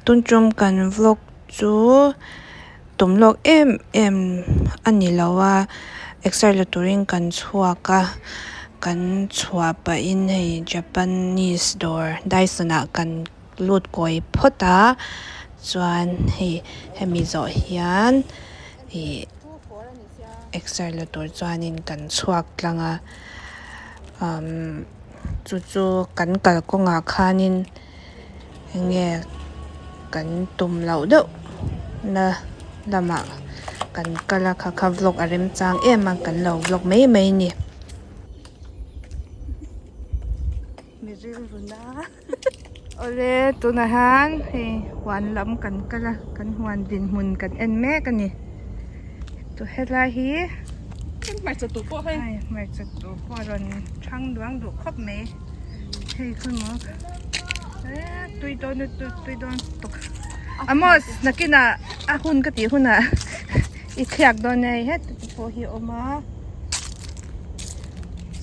Tun tum kan vlog chu tum lawk em em a ni lo a exer la turin kan chhuak a kan chhuah pahin hei japanese dawr dyson ah kan lut kawi phawt a chuan hei hemi zawh hian ih exer la tur chuanin kan chhuak tlang a umm chu chu kan kalkawngah khanin eng nge kan tum loh deuh na lamah kan kal a kha kha vlog a remchang em a kan lo vlog mai mai a ni. Awle tunah hian hei huan lam kan kal a kan huan dinhmun kan en mek a ni tu helai hi hmarcha tur pawh hei hei hmarcha tur pawh a rawn thang duang duh khawp mai hei khaw maw eee tui dawn tui dawn tuk Amos nakinah a hun ka tih hunah i thliak dawn e hei heti te pawh hi a awm a.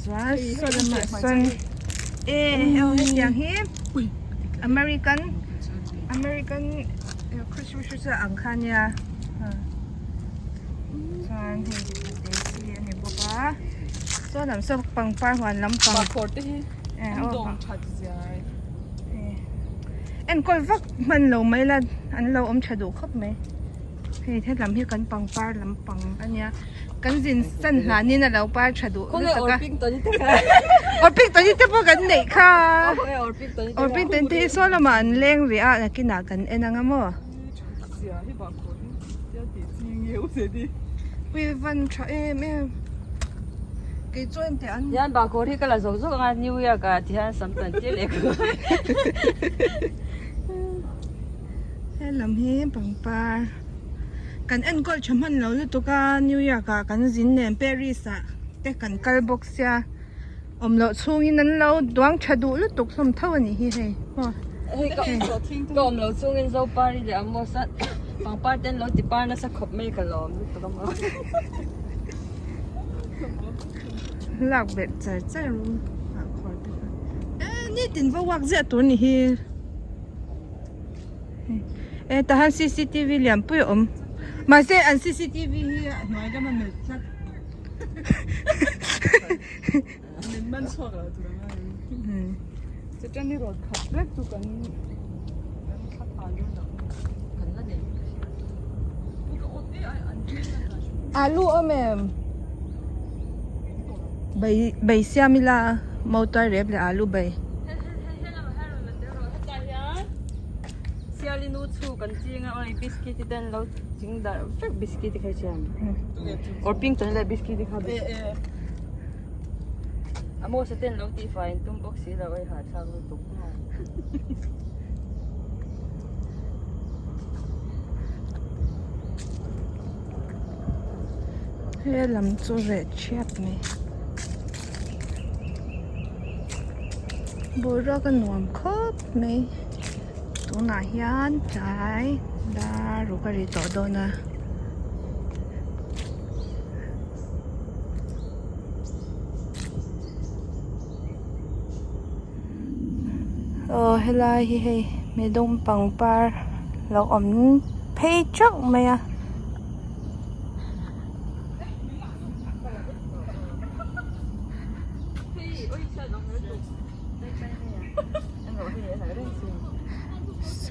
Chuan saw lamah sawn e hei hetiang hi American American Christmas tree ang kha ania chuan hei daisy a ni bawk a saw lam saw pangpar huan lampang Bahkhawr te hi an dawng that zia enkawl vak hman lo mai la an lo awm tha duh khawp mai. Hei helam hi kan pangpar lampang a nia kan zin san hlanin a lo par tha duh lutuk a Orpington te pawh kan neih kha Orpington te hi saw lamah an leng rih a nakinah kan en ang a maw Ui van tha em em kei chuan teh an Hian bahkhawr hi ka la zawk zawk anga New York ah tihian sam tan tir leh ka Helam hi pangpar kan enkawl tha hman lo lutuk a New York ah kan zin nen Paris ah te kan kal bawk sia awm loh chhungin an lo duang tha duh lutuk hlawm tho a nih hi hei maw. Hei ka awm loh chhungin Zopari leh Amos a pangpar te an lo ti par nasa khawp mai ka lawm lutuk a maw. Lak belh char char ru ah khawr te kha e nitin va walk ziah tur a ni hi. E tahan cctv lian pui a awm mahse an cctv hi a hnuai lama melh tlat min man chhuak lo tur anga chutani road khat vek chu kan kan thla phah dawn lo kan la nei alu awm em bai bai siam ila motor rep leh alu bai. Siali nu chhu kan ching a oi biscuit te an lo ching darh vek biscuit te kha hian or pink tan leh biscuit te kha a mawsa te an lo tih fai an tum bawk si lo oi hahthlak lutuk. He lam chu reh thiap mai boruak a nuam khawp mai tunah hian tlai dar ruk a ri tawh dawn a. Aw helai hi hei midum pangpar lo awm phei teuh mai a.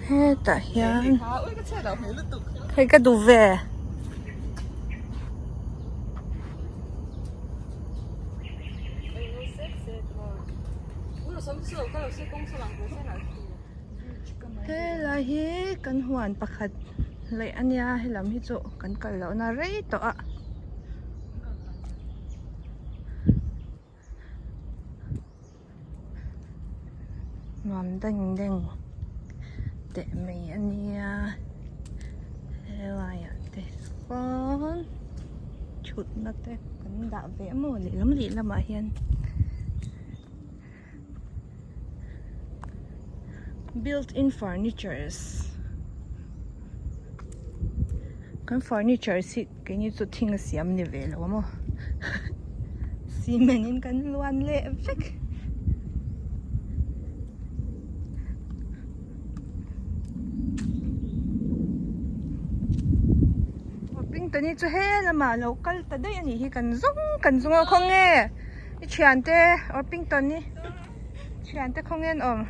Hetah hian hei ka duh ve. Helai hi kan huan pakhat leh a nia helam hi chu kan kal lohna rei tawh a. Nuam deng deng teh mai a nia helaiah te sawn thutna te kan dah ve maw lehlam lehlamah hian built in furnitures kan furnitures hi keini chu thing a siam ni ve lo maw cement in kan luan leh vek. Orpington-i chu he lamah a lo kal ta daih a nih hi kan zawng kan zawng a khawnge i thiante Orpington-i thiante khawnge an awm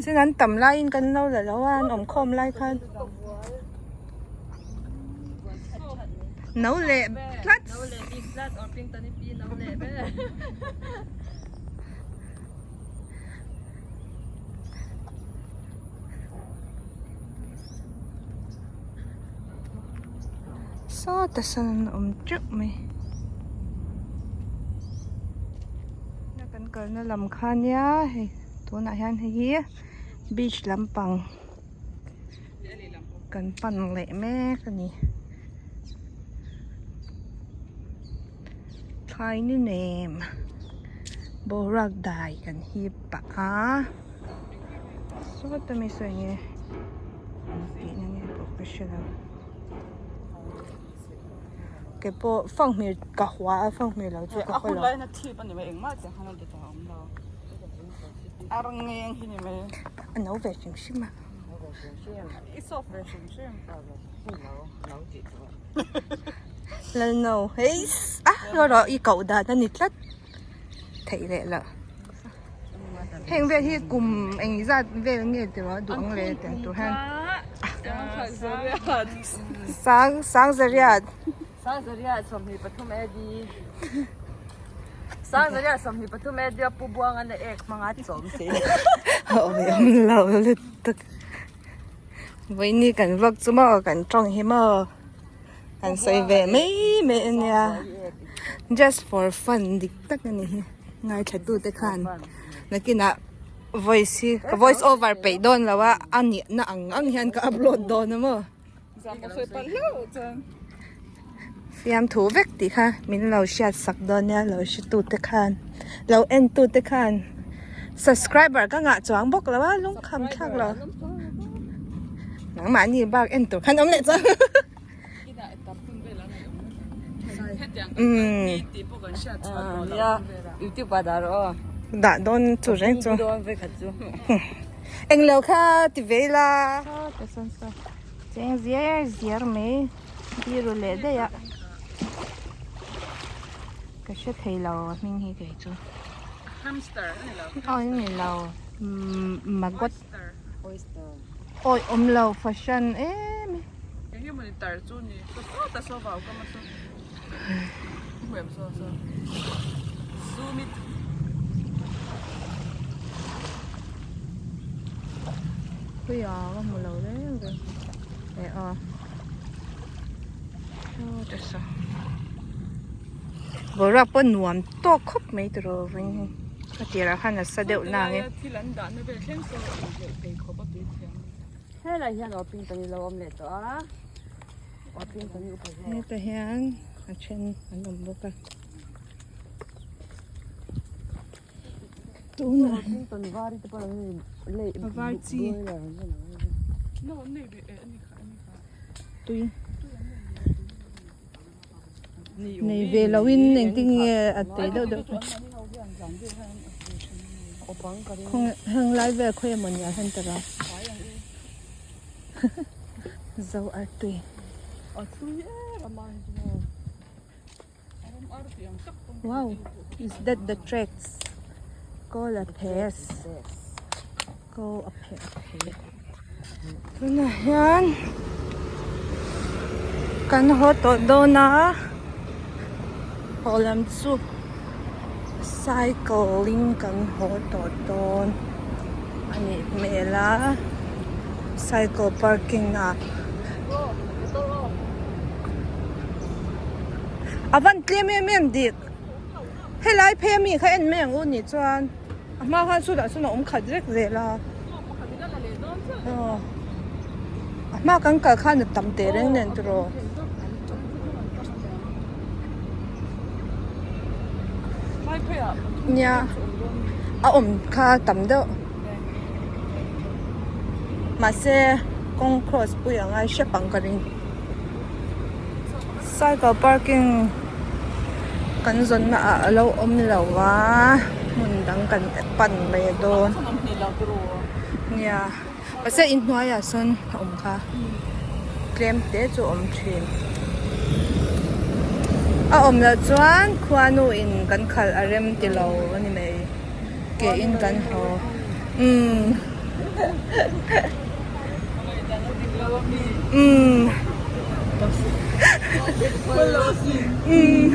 chuan an tam laiin kan lo la lo a an awm khawm lai khan no leh tlat. Sawta sawn an awm teuh mai kan kalna lam kha nia hei tunah hian hei hi beach lampang kan pan leh mek a ni thlai ni nem boruak dai kan hip pah a. Sawta mi sawi nge an tihna nge pawh ka hre lo ke pawh fanghmir ka hua a fanghmir lo chu ka haw lo. A no ve hrim hrim a. Lalno heiss a rawh i koh dan a ni tlat theih leh loh. Heng vel hi kum eng zat vel nge tih a duh ang le tiang tur hian sang sang zariat sang zariat 23 AD sang zariat 23 AD a pu buanga na ek hmanga chawm se awi awm lo lutuk vawiini kan vlog chu maw kan tawng hi maw kan sawi ve mai mai ania just for fun dik tak a ni hi. Ngaithla tute khan nakinah voice hi ka voice over peih dawn lo a a nihna ang ang hian ka upload dawn a maw fiamthu vek tih kha min lo hriat sak dawn nia lo hre tute khan lo en tute khan subscriber ka ngah chuang bawk lo a lungkham thlak lo nangmahni bak en tur khan awm leh chuang. Dah dawn chu reng chu englo kha ti ve ila cheng ziar ziar mai biru leh daih a ka hre thei lo a hming hi kei chu aw ni lo maggot. Awi awm lo fahran em e. Eng emawni tar chu ni saw saw ta saw vau kam a saw hmu em saw saw zoom it. Khuia ka hmu lo reng reng e aw saw ta saw boruak pawh nuam tawk khawp mai tiraw vawiin hi. A tirah khan a sa deuh nang e. Thil an dahna vel thleng saw a inhleuh thei khawp a tui thiam. Helai hian Orpington hi lo awm leh tawh a. Orpington hi upa zawk. Hetah hian a then an awm bawk a. Tunah Orpington var hi te pawh lo ni lei A var chi. No an nei rih eh ani kha ani kha. Tui. Nei ve loin engtin nge a tei deuh deuh tawh heng lai vel khawi emaw ni ah hian ta ra zo artui wow is that the tracks call a pass call a pass. Tunah hian kan haw tawh dawn a haw lam chu cycle in kan haw tawh dawn a nih hmel a cycle parking ah a van tlem em em dik helai phei ami kha en mai ang u nih chuan. A hma khan chutah chuan a awm khat vek zel a aw a hma kan kal khan a tam teh reng nen tiraw nia a awm kha a tam deuh mahse kawng cross pui a ngai hrep ang ka ring cycle parking kan zawnna ah a lo awm lo a hmun dang kan pan mai dawn nia mahse inhnuai ah sawn a awm kha. tlem te chu a awm thin. A awm loh chuan khuanu in kan khalh a rem ti lo a ni mai. Ke in kan haw. Umm. Umm. Umm.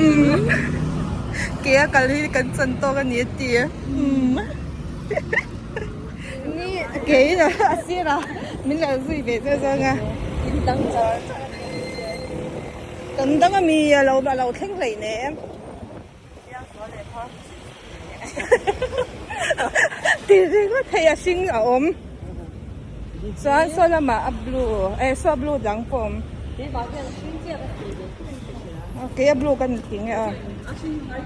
Umm. Ke a kal hi kan chan tawk a ni a ti. Umm. Ni ke in a sir a min lo zui ve zeuh zawng a. Kan dang a mi a lo a lo thleng hlei nem. Ti ringawt hei a hring a awm. Chuan saw lamah a blue eh saw blue dang pawh a awm. Kei a blue ka ni ti nge a.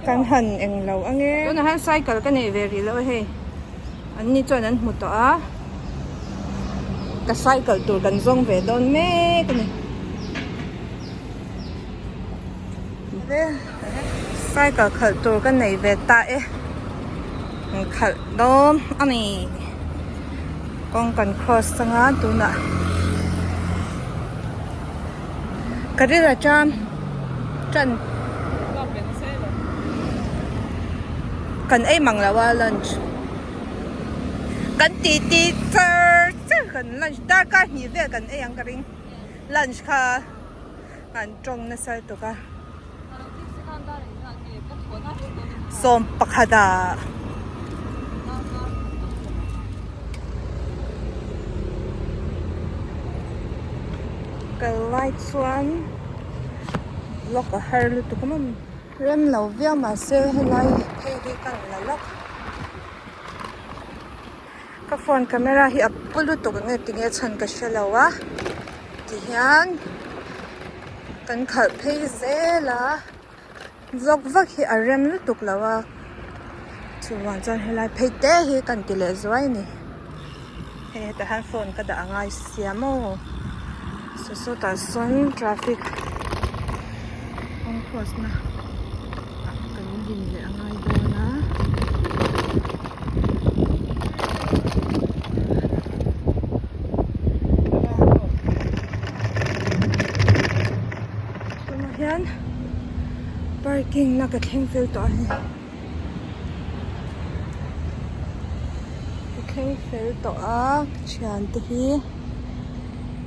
Kan han eng lo ange. Tunah hian cycle ka nei ve rih lo a hei. An ni chuan an hmu tawh a. Ka cycle tur kan zawng ve dawn mek a ni. Cycle khalh tur ka nei ve ta e. Kan khalh dawn a ni. Kawng kan cross changa tunah ka ril a ṭam ṭan kan ei mang lo a lunch kan titi char char kan lunch darkar hnih vel kan ei ang ka ring lunch kha. An tawng nasa lutuk a. 11 ah. Kal lai chuan vlog a har lutuk a mawm. Rem lo viau mahse helai phei hi ka la lawk. Ka phone camera hi a pu lutuk ang e tinge chhan ka hre lo a tihian kan khalh phei zel a vlog vak hi a rem lutuk lo a chuvang chuan helai phei te hi kan ti leh zuai a ni hei hetah hian phone ka dah angai sia maw saw sawtah sawn traffic kawng cross na ah kan din leh angai dawn a. Tunah hian parking na ka thleng fel tawh a ni ka thleng fel tawh a thiante hi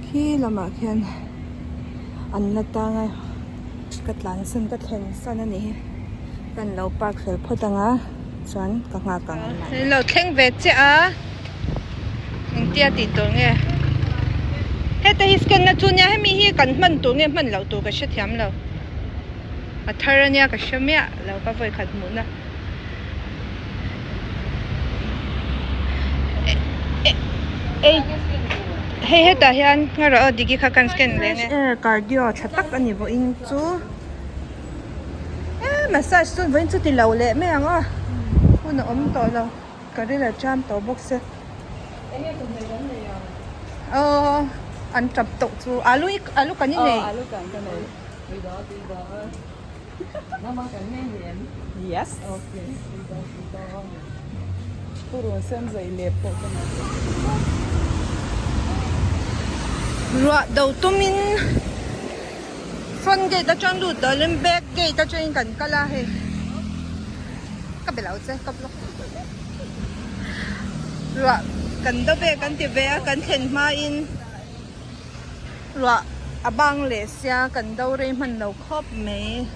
khi lamah khian an la tang a ka tlan san ka thlen san a ni hi kan lo park fel phawt ang a chuan ka nghak ang an lo thleng ve chiah a engtia tih tur nge heta hi scan na chu nia hemi hi kan hman tur nge hman loh tur ka hrethiam lo a thar ania ka hre miah lo ka vawikhat hmuhna. Hei hetah hian nga rawh aw digi kha kan scan leh nge. Fresh air cardio tha tak a ni vawiin chu eh massage chu vawiin chu ti lo leh mai ang aw hun a awm tawh lo ka ril a cham tawh bawk se aw an tap tawh chu alu alu kan inei. Yes. Okay. Purun sen zai lep pawh ka nei. Ruah do tumin front gate atang lut dawlin back gate atangin kan kal a hei ka be lo che ka block ruah kan do ve kan ti ve a kan thlen hmain. Ruah a bang leh sia kan do rei hman lo khawp mai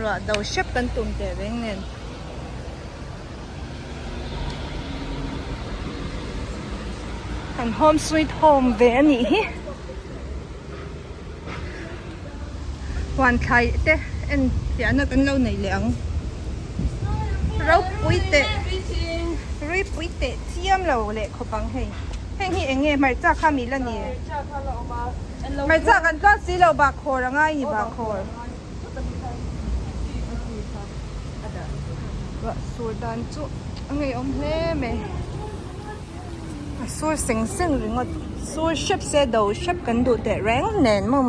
ruah do hrep kan tum teh reng nen kan home sweet home ve a nih hi huan thlai te en fiahna kan lo nei leh ang ropui teh ripui teh chiam lo leh khawp ang hei. Heng hi eng nge hmarcha kha mi la ni? Hmarcha kan tluan si lo bakkhawr a ngai ni bakkhawr. Ruah sur dan chu a ngeiawm hle mai. A sur seng seng ringawt. Sur hrep se do hrep kan duh teh reng nen maw.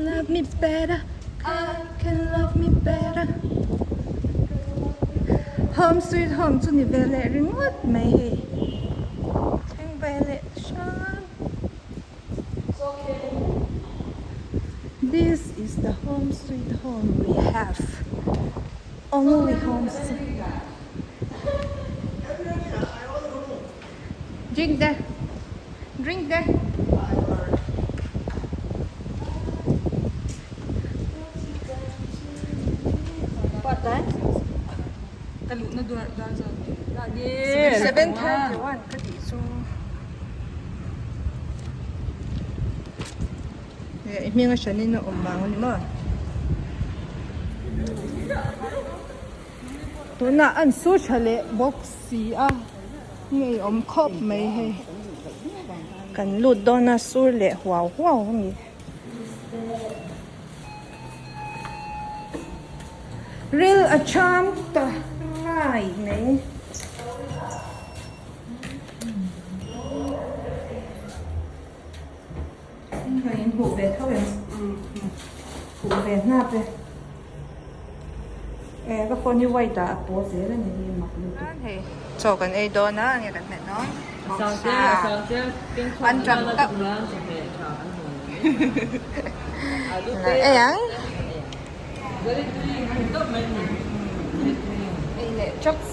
Love me better. I can love me better Home sweet home chu ni ve leh ringawt mai hei thleng ve leh hram This is the home sweet home we have only home sweet Drink te drink te. 7:31 ka tih chu i hming a hranin a awm vang a ni maw tunah an su tha leh bawk si a ngei awm khawp mai hei kan lut dawn a sur leh huau huau a ni. Ril a cham ta ngai mai. Hei in huh ve tho em? Huh ve hnap e. E ka phone hi white ah a paw zel a ni hi mak lutuk. Hei chaw kan ei dawn a enge kan hmeh dawn? Vawksa. An ṭam tauh. Ei ang. Ei leh chops.